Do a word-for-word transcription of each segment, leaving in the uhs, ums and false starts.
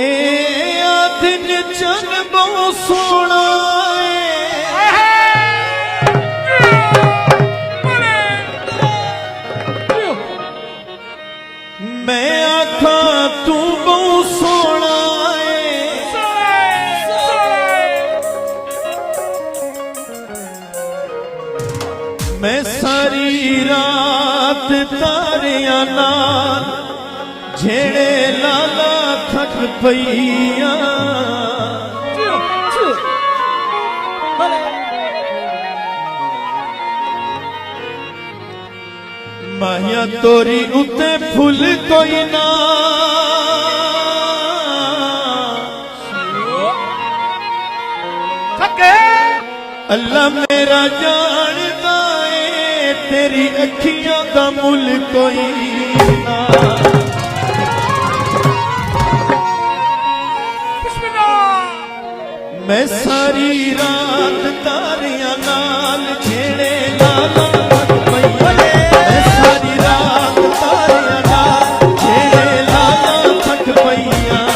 اے آدھن چن بہوں سوہݨا اے۔ میں آکھاں توں بہوں سوہݨا اے۔ میں ساری رات تاریاں نال جھیڑے لالا تھک پئیاں۔ ماہیا توری اتے پھل کوئی نہ۔ اللہ میرا جاندا اے، تیری اکھیاں دا مل کوئی نہ۔ میں ساری رات تاریاں نال جھیڑے لالا تھک پئی آں۔ میں ساری رات تاریاں نال جھیڑے لالا تھک پئی آں۔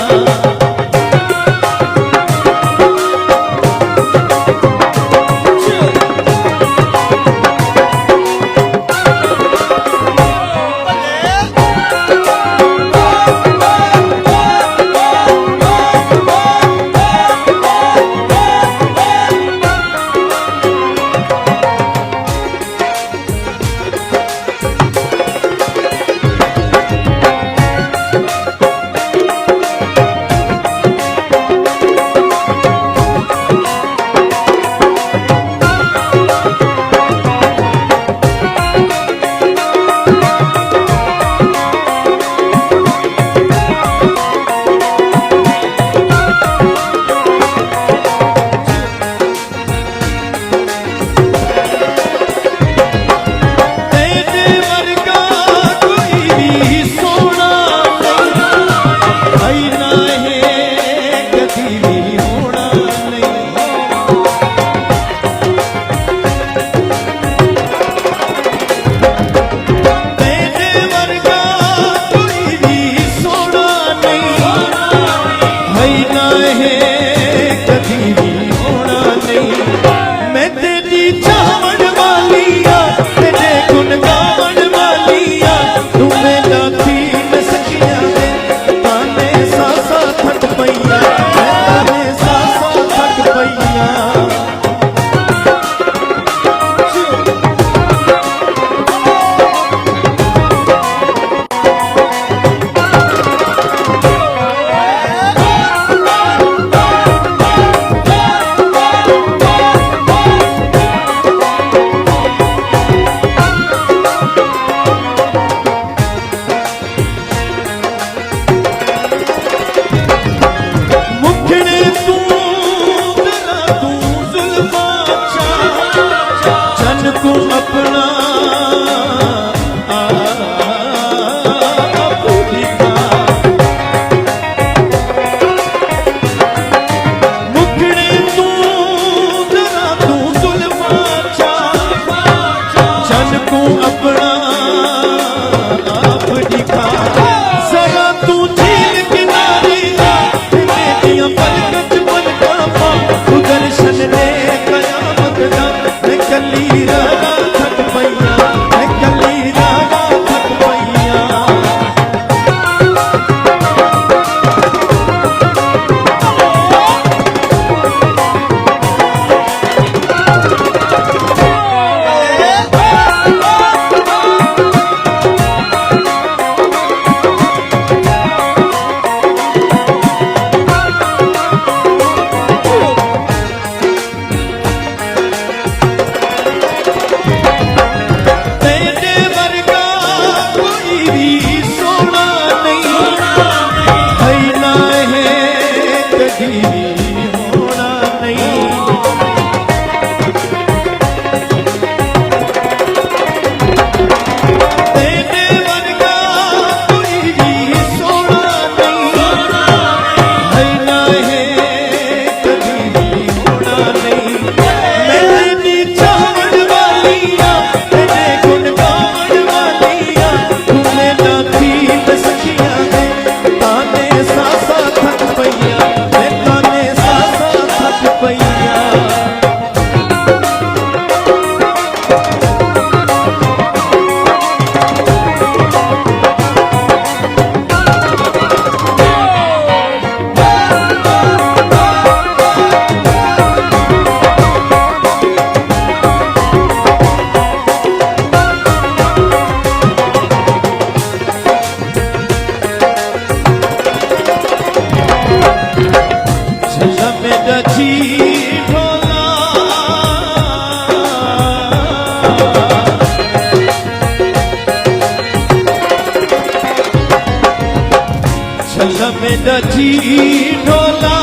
ڈھولا،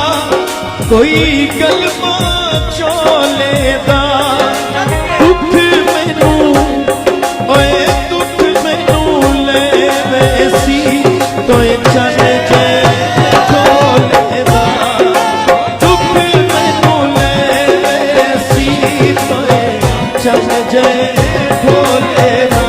کوئی کلمہ چولے دا، دکھ مینوں، اوئے دکھ مینوں لے ویسی، توئے چن جے ڈھولے دا، دکھ مینوں لے ویسی، توئے چن جے ڈھولے دا۔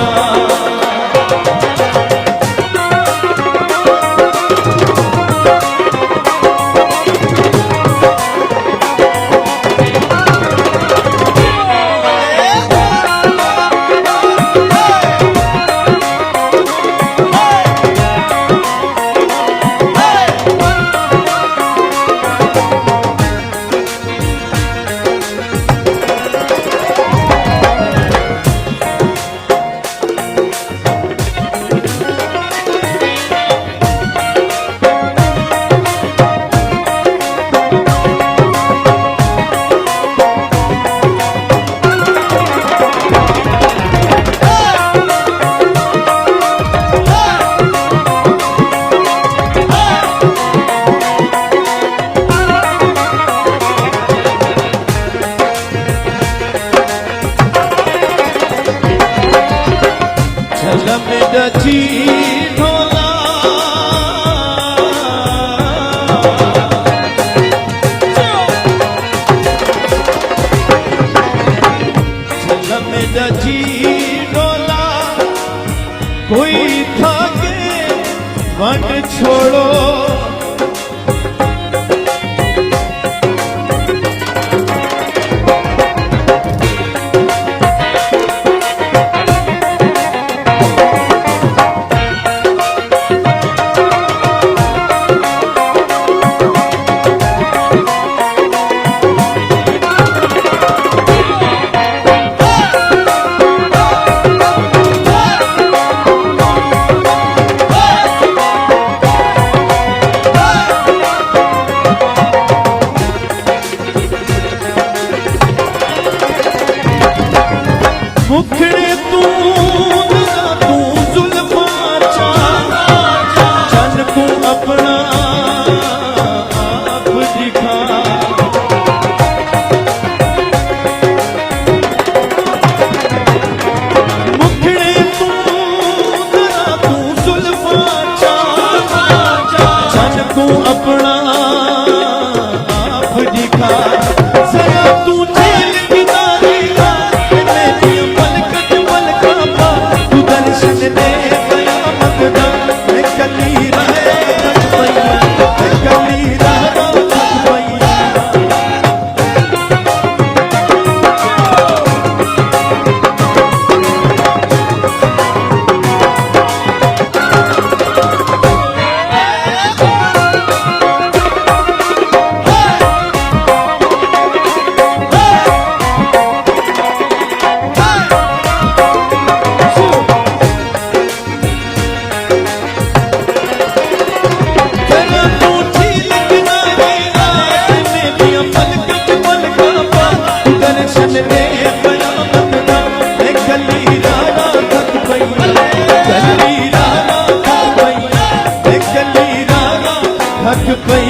جھلا میݙا جی ڈھولا، جھلا میݙا جی ڈھولا، کوئی تھا کے ونڈ چھوڑو۔ مکھڑے توں نہ توں زلفاں چا، چن کوں اپݨا آپ ݙکھا۔ مکھڑے توں نہ توں زلفاں چا، چن کوں اپݨا آپ ݙکھا۔ ذرا توں جھیل کناری لا، میݙیاں پلکاں تے پلکاں پا، توں درشن ݙے قیامت دا۔ میں کلی راہ تھک پئی آں، میں کلی راہ تھک پئی آں۔ تھک پئی